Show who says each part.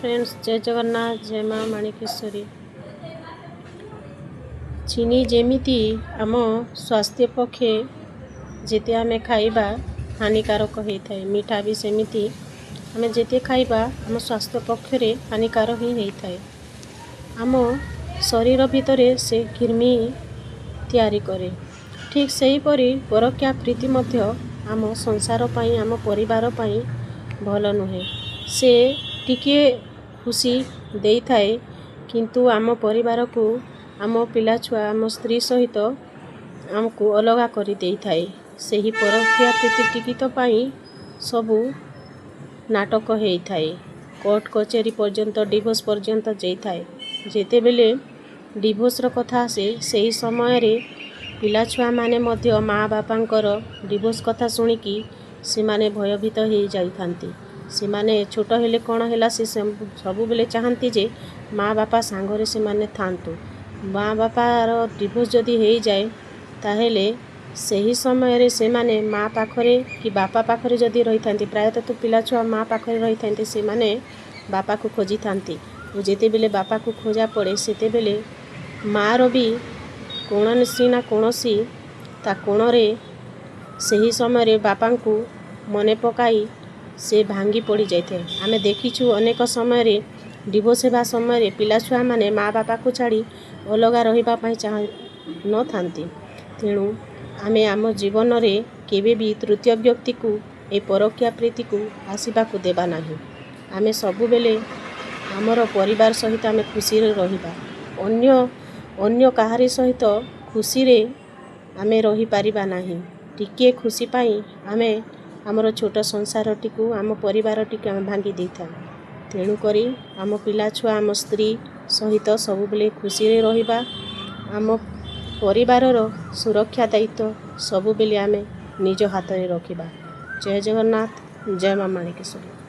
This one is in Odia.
Speaker 1: ଫ୍ରେଣ୍ଡସ୍, ଜୟ ଜଗନ୍ନାଥ, ଜୟ ମା ମାଣିକେଶ୍ୱରୀ। ଚିନି ଯେମିତି ଆମ ସ୍ୱାସ୍ଥ୍ୟ ପକ୍ଷେ ଯେତେ ଆମେ ଖାଇବା ହାନିକାରକ ହେଇଥାଏ, ମିଠା ବି ସେମିତି ଆମେ ଯେତେ ଖାଇବା ଆମ ସ୍ୱାସ୍ଥ୍ୟ ପକ୍ଷରେ ହାନିକାର ହିଁ ହେଇଥାଏ। ଆମ ଶରୀର ଭିତରେ ସେ କୃମି ତିଆରି କରେ। ଠିକ୍ ସେହିପରି ପରକୀୟା ପ୍ରୀତି ମଧ୍ୟ ଆମ ସଂସାର ପାଇଁ, ଆମ ପରିବାର ପାଇଁ ଭଲ ନୁହେଁ। ସେ ଟିକିଏ ଖୁସି ଦେଇଥାଏ, କିନ୍ତୁ ଆମ ପରିବାରକୁ, ଆମ ପିଲାଛୁଆ, ଆମ ସ୍ତ୍ରୀ ସହିତ ଆମକୁ ଅଲଗା କରିଦେଇଥାଏ। ସେହି ପରକୀୟା ପ୍ରୀତି ଟିକିକ ପାଇଁ ସବୁ ନାଟକ ହେଇଥାଏ, କୋର୍ଟ କଚେରୀ ପର୍ଯ୍ୟନ୍ତ, ଡିଭୋର୍ସ ପର୍ଯ୍ୟନ୍ତ ଯାଇଥାଏ। ଯେତେବେଳେ ଡିଭୋର୍ସର କଥା ଆସେ, ସେହି ସମୟରେ ପିଲାଛୁଆମାନେ ମଧ୍ୟ ମା' ବାପାଙ୍କର ଡିଭୋର୍ସ କଥା ଶୁଣିକି ସେମାନେ ଭୟଭୀତ ହେଇଯାଇଥାନ୍ତି। ସେମାନେ ଛୋଟ ହେଲେ କ'ଣ ହେଲା, ସେ ସବୁବେଳେ ଚାହାନ୍ତି ଯେ ମା' ବାପା ସାଙ୍ଗରେ ସେମାନେ ଥାଆନ୍ତୁ। ମା' ବାପାର ଡିଭୋର୍ସ ଯଦି ହେଇଯାଏ, ତାହେଲେ ସେହି ସମୟରେ ସେମାନେ ମା' ପାଖରେ କି ବାପା ପାଖରେ ଯଦି ରହିଥାନ୍ତି, ପ୍ରାୟତଃ ତ ପିଲାଛୁଆ ମା' ପାଖରେ ରହିଥାନ୍ତି, ସେମାନେ ବାପାକୁ ଖୋଜିଥାନ୍ତି ଓ ଯେତେବେଳେ ବାପାକୁ ଖୋଜା ପଡ଼େ, ସେତେବେଳେ ମାଆର ବି କୌଣସି ନା କୌଣସି ତା କୋଣରେ ସେହି ସମୟରେ ବାପାଙ୍କୁ ମନେ ପକାଇ ସେ ଭାଙ୍ଗି ପଡ଼ିଯାଇଥାଏ। ଆମେ ଦେଖିଛୁ, ଅନେକ ସମୟରେ ଡିଭୋର୍ସ ହେବା ସମୟରେ ପିଲାଛୁଆମାନେ ମା' ବାପାକୁ ଛାଡ଼ି ଅଲଗା ରହିବା ପାଇଁ ଚାହୁଁ ନଥାନ୍ତି। ତେଣୁ ଆମେ ଆମ ଜୀବନରେ କେବେ ବି ତୃତୀୟ ବ୍ୟକ୍ତିକୁ, ଏ ପରକୀୟା ପ୍ରୀତିକୁ ଆସିବାକୁ ଦେବା ନାହିଁ। ଆମେ ସବୁବେଳେ ଆମର ପରିବାର ସହିତ ଆମେ ଖୁସିରେ ରହିବା। ଅନ୍ୟ କାହାରି ସହିତ ଖୁସିରେ ଆମେ ରହିପାରିବା ନାହିଁ। ଟିକିଏ ଖୁସି ପାଇଁ ଆମେ ଆମର ଛୋଟ ସଂସାରଟିକୁ, ଆମ ପରିବାରଟିକୁ ଆମେ ଭାଙ୍ଗି ଦେଇଥାଉ। ତେଣୁକରି ଆମ ପିଲାଛୁଆ, ଆମ ସ୍ତ୍ରୀ ସହିତ ସବୁବେଳେ ଖୁସିରେ ରହିବା। ଆମ ପରିବାରର ସୁରକ୍ଷା ଦାୟିତ୍ୱ ସବୁବେଳେ ଆମେ ନିଜ ହାତରେ ରଖିବା। ଜୟ ଜଗନ୍ନାଥ, ଜୟ ମା ମାଣିକେଶ୍ୱରୀ।